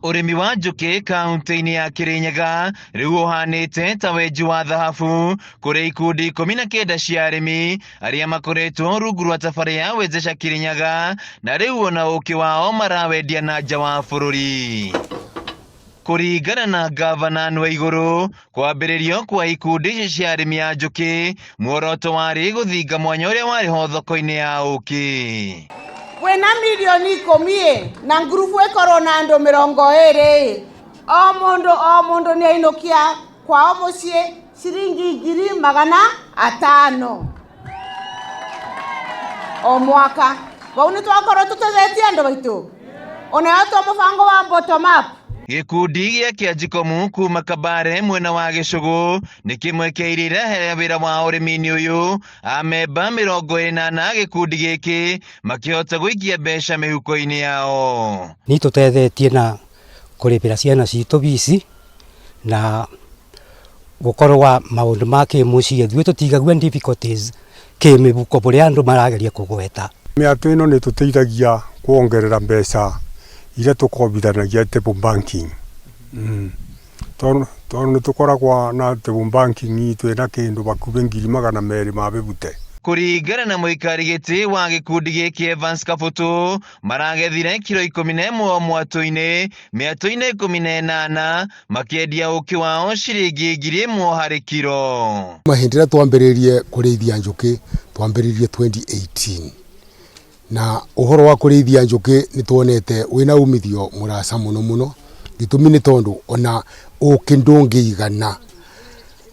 Ũrĩmi wa njũkĩ kaunti-inĩ ya Kĩrĩnyaga rĩu ũhanĩte ta wenji wa thahabu kũrĩ ikundi 19 cia arĩmi arĩa makoretwo rungu rwa tabarĩra ya Wezesha Kĩrĩnyaga na rĩu ona ũkĩ wao marawendia na nja wa bũrũri. Kũringana na ngavana Nwaigũrũ, kwambĩrĩrio kwa ikundi ici cia arĩmi a njũkĩ muoroto warĩ gũthinga mwanya ũrĩa warĩ ho thoko-inĩ ya ũkĩ. Wĩna mirioni 10 ĩ na ngurubu ĩkorwo na andũ 20 ĩ, o mũndũ o mũndũ nĩ ainũkia kwao mũciĩ ciringi 500,000 o mwaka. Vau nĩ twakorwo tũtethetie andũ aitũ onayo to mũbango wa bottom up. Gĩkundi gĩa Kĩanjikomu kuma Kabare mwena wa Gĩcũgũ nĩ kĩmwe kĩa iria iraherea wĩra wa ũrĩmi-inĩ ũyũ. Amemba 40 a gĩkundi gĩkĩ makĩhota gũikia mbeca mĩhuko-inĩ yao. Nĩ tũtethetie na kũrĩbĩra ciana citũ bici na gũkorwo maũndũ ma kĩmũciĩ ithuĩ tũtigagua difficulties kĩmĩbuko bũrĩa andũ marageria kũgweta. Mĩatũ ĩno nĩ tũteithagia kuongerera mbeca iria tũkombithanagia table banking. Tondũ nĩ tũkoragwo na table banking twĩna kĩndũ bakubĩ 250,000. Kũringana na mũikari gĩtĩ wa gĩkundi gĩkĩ Evans Kabutũ, maragethire kiro 11 o mwatũ-inĩ mĩatũ-inĩ 18 makĩendia ũkĩ wao ciringi 1000 harĩ kiro. Hĩndĩ ĩrĩa twambĩrĩirie kũrĩithia njũkĩ, twambĩrĩirie 2018, na ũhoro wa kũrĩithia njũkĩ nĩ tuonete wĩna umithio mũraca mũno mũno. Gĩtũmi nĩ tondũ ona ũkĩ ndũngĩigana,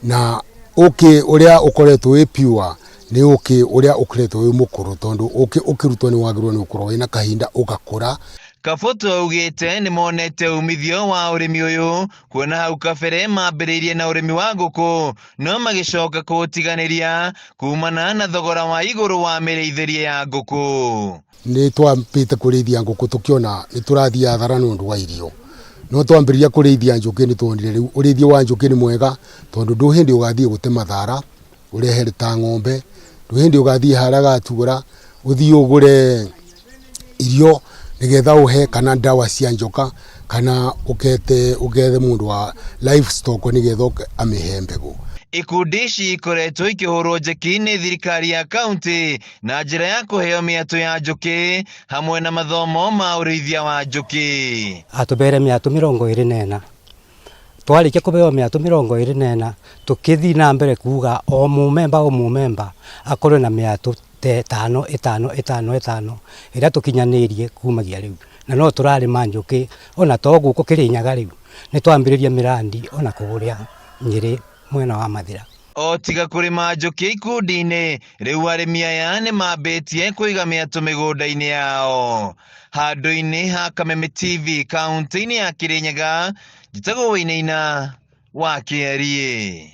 na ũkĩ ũrĩa ũkoretwo wĩ pure nĩ ũkĩ ũrĩa ũkoretwo wĩ mũkũrũ, tondũ ũkĩ ũkĩrutwo nĩ wagĩrĩirwo nĩ gũkorwo wĩna kahinda ũgakũra. Kabutũ augĩte nĩ monete umithio wa ũrĩmi ũyũ kuona hau kabere mambĩrĩirie na ũrĩmi wa ngũkũ no magĩcoka kũũtiganĩria kumana na thogora wa igũrũ wa mĩrĩithĩrie ya ngũkũ. Nĩ twambĩte kũrĩithia ngũkũ, tũkĩona nĩ tũrathiĩ hathara nĩ ũndũ wa irio, no twambĩrĩria kũrĩithia njũkĩ nĩ tuonire rĩu ũrĩithia wa njũkĩ nĩ mwega, tondũ ndũ hĩndĩ ũgathiĩ gũtema thara ũrehere ta ng'ombe, ndũ hĩndĩ ũgathiĩ harĩa gatura ũthiĩ ũgũre irio nĩgetha ũhe kana ndawa cia njoka kana ũkete ũgethe mũndũ wa livestock nĩgetha oke amĩhe mbegũ. Ikundi ici ikoretwo ikĩhũrwo njeki nĩ thirikari ya kaunti na njĩra ya kũheo mĩatũ ya njũkĩ hamwe na mathomo ma ũrĩithia wa njũkĩ. Atũbere mĩatũ 24. Twarĩkia kũbeo mĩatũ 24, tũkĩthiĩ na mbere kuga o mũmemba o mũmemba akorwe na mĩatũ te ĩtano ĩtano ĩtano ĩtano ĩrĩa tũkinyanĩirie kumagia rĩu, na no tũrarĩma njũkĩ ona to gũkũ Kĩrĩnyaga. Rĩu nĩ twambĩrĩria mĩrandi ona kũrĩa Nyĩrĩ mwena wa Mathĩra. O tiga kũrĩma njũkĩ ikundi-inĩ, rĩu arĩmi aya nĩ mambĩtie kũiga mĩatũ mĩgũnda-inĩ yao. Handũ-inĩ ha Kameme TV kaunti-inĩ ya Kĩrĩnyaga, njĩtagwo Wainaina wa Kĩeriĩ.